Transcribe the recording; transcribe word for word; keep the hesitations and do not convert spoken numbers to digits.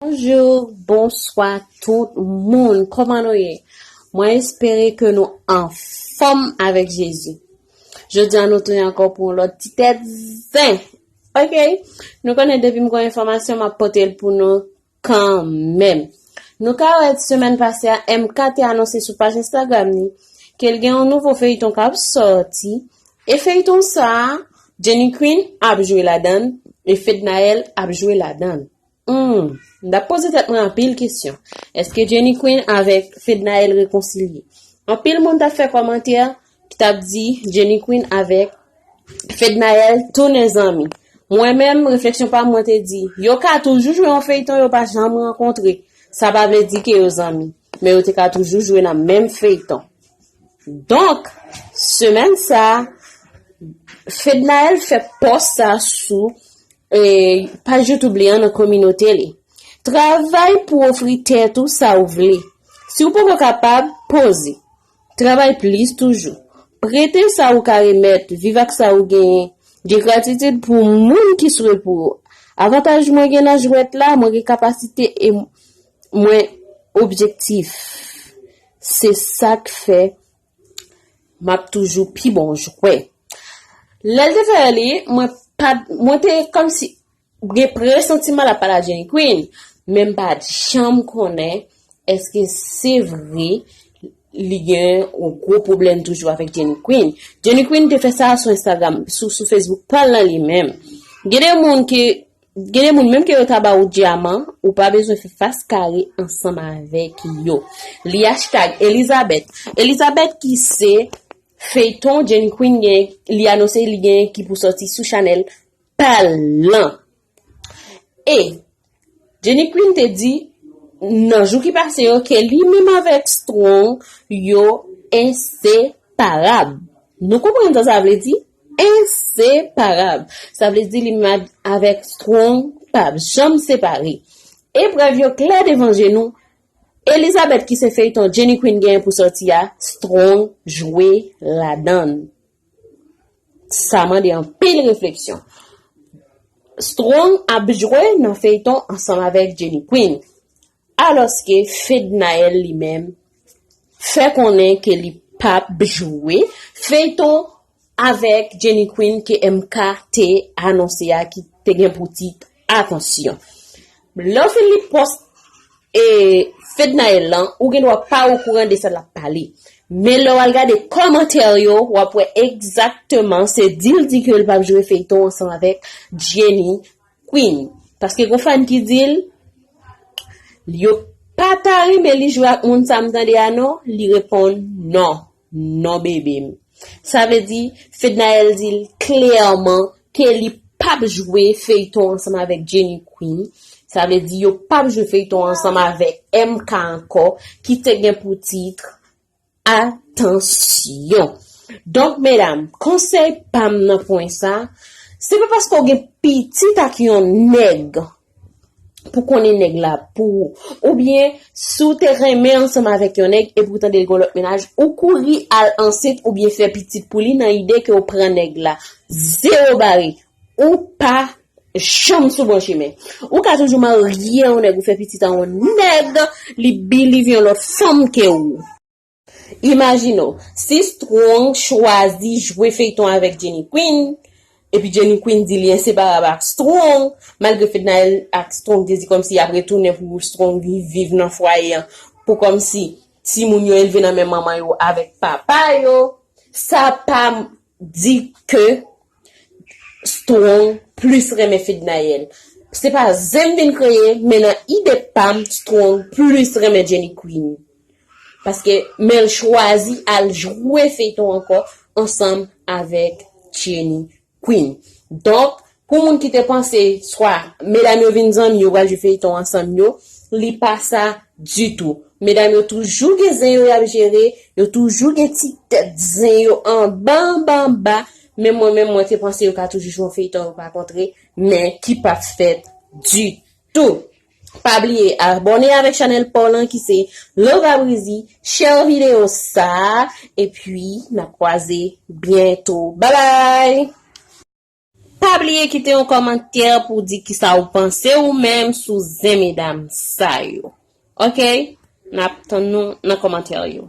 Bonjou, bonswa tout moun. Kòman nou ye? Mwen espere ke nou anfòm avèk Jezi. Jodi a nou tounen ankò pou yon lòt ti tèt zen. Ok? Nou konnen depi m gen yon enfòmasyon, m ap pote l pou nou kanmenm. Nou ka wè semèn pase a, M K te anonse sou paj Instagram li ke l gen yon nouvo feyton k ap sòti. E feyton sa a, Jenny Queen ap jwe ladan l, e Fednaelle ap jwe ladan l. Hmm, m t ap poze tèt mwen anpil kesyon. Èske Jenny Queen avèk Fednaelle rekonsilye? Anpil moun t ap fè kòmantè ki t ap di Jenny Queen avèk Fednaelle tounen zanmi. Mwen menm, refleksyon pa m, mwen te di, yo ka toujou jwe yon feyton yo pa janm rankontre. Sa pa vle di ke yo zanmi, men yo te ka toujou jwe nan menm feyton. Donk, semèn sa a, Fednaelle fè pòs sa sou e, paj YouTube li an nan kominote li. Travay pou ofri tèt ou sa ou vle. Si w poko kapab, poze. Travay plis toujou. Prete sa ou ka remèt, viv ak sa ou genyen. Gen gratitid pou moun ki swè pou ou. Avantaj mwen gen nan jwèt la, mwen gen kapasite e mwen objektif. Se sa k fè m ap toujou pi bon jwè. Lè l te fè li, mwen pa t, mwen te kòmsi gen presantiman l ap pale a Jenny Queen, men m pa t janm konnen èske se vre li gen yon gwo pwoblèm toujou avèk Jenny Queen. Jenny Queen te fè sa sou Instagram, sou, sou Facebook pa l nan li menm. Gen de moun ke, gen de moun menm ke yo ta ba ou dyaman, ou pa bezwen fè fas kare ansanm avèk yo. Li hashtag Elizabeth. Elizabeth ki se feyton Jenny Queen gen, li anonse li gen ki pou sòti sou chanèl pa l lan. E Jenny Queen te di nan jou ki pase yo ke li menm avèk Strong yo enseparab. Nou konprann sa sa vle di? Enseparab. Sa vle di li menm avèk Strong p ap janm separe. Eprèv yo klè devan je nou. Elizabeth ki se feyton Jenny Queen genyen pou sòti a, Strong jwe ladan l. Sa mande anpil refleksyon. Strong ap jwe nan feyton ansanm avèk Jenny Queen, alòske Fednaelle li menm fè konnen ke li p ap jwe feyton avèk Jenny Queen ke M K te anonse a ki te gen pou tit Atansyon. Lè w fin li pòs e Fednaelle lan, ou gen dwa pa okouran de sa l ap pale. Men lè w al gade kòmantè yo, w ap wè egzakteman se di l di ke l p ap jwe feyton ansanm avèk Jenny Queen. Paske gon fan ki di l, yo pa ta renmen li jwe ak moun sa m tande a non, li reponn non, non bebe m. Sa vle di, Fednaelle di l klèman ke li p ap jwe feyton ansanm avèk Jenny Queen. Sa vle di yo p ap jwe feyton ansanm avèk M K ankò, ki te gen pou tit Atansyon. Donk, medam, konsèy pa m nan pwen sa, se pa paske w gen pitit ak yon nèg pou konnen nèg la pou ou. Oubyen, si w te renmen ansanm avèk yon nèg epi w tande l gen lòt mennaj, ou kouri al ansent oubyen fè pitit pou li nan ide ke w pran nèg la. Zewo bare. Ou pa janm sou bon chemen. Ou ka toujou marye yon nèg, ou fè pitit a yon nèg, li believe yon lòt fanm ke ou. Imajine w, si Strong chwazi jwe feyton avèk Jenny Queen, epi Jenny Queen di li enseparab ak Strong, malgre Fednaelle ak Strong te di kòmsi y ap retounen pou Strong viv nan fwaye an, pou kòmsi timoun yo elve nan men manman yo avèk papa yo, sa pa di ke Strong plis renmen Fednaelle. Se pa zen m vin kreye, men nan ide pa m, Strong plis renmen Jenny Queen. Paske, men l chwazi al jwe feyton ankò ansanm avèk Jenny Queen. Donk, pou moun ki te panse swa medam yo vin zanmi, yo pral jwe feyton ansanm yo, li pa sa ditou. Medam yo toujou gen zen yo y ap jere, yo toujou gen ti tèt zen yo anba, anba, anba. Men mwen menm, mwen te panse yo ka toujou jwe yon feyton yo pa kontre, men ki p ap fèt ditou. Pa bliye abòne avèk chanèl pa w lan ki se Lova Breezy, share videyo sa, epi n ap kwaze byento. Babay! Pa bliye kite yon kòmantè pou di kisa ou panse ou menm sou zen medam sa yo. Ok? N ap tann nou nan kòmantè yo.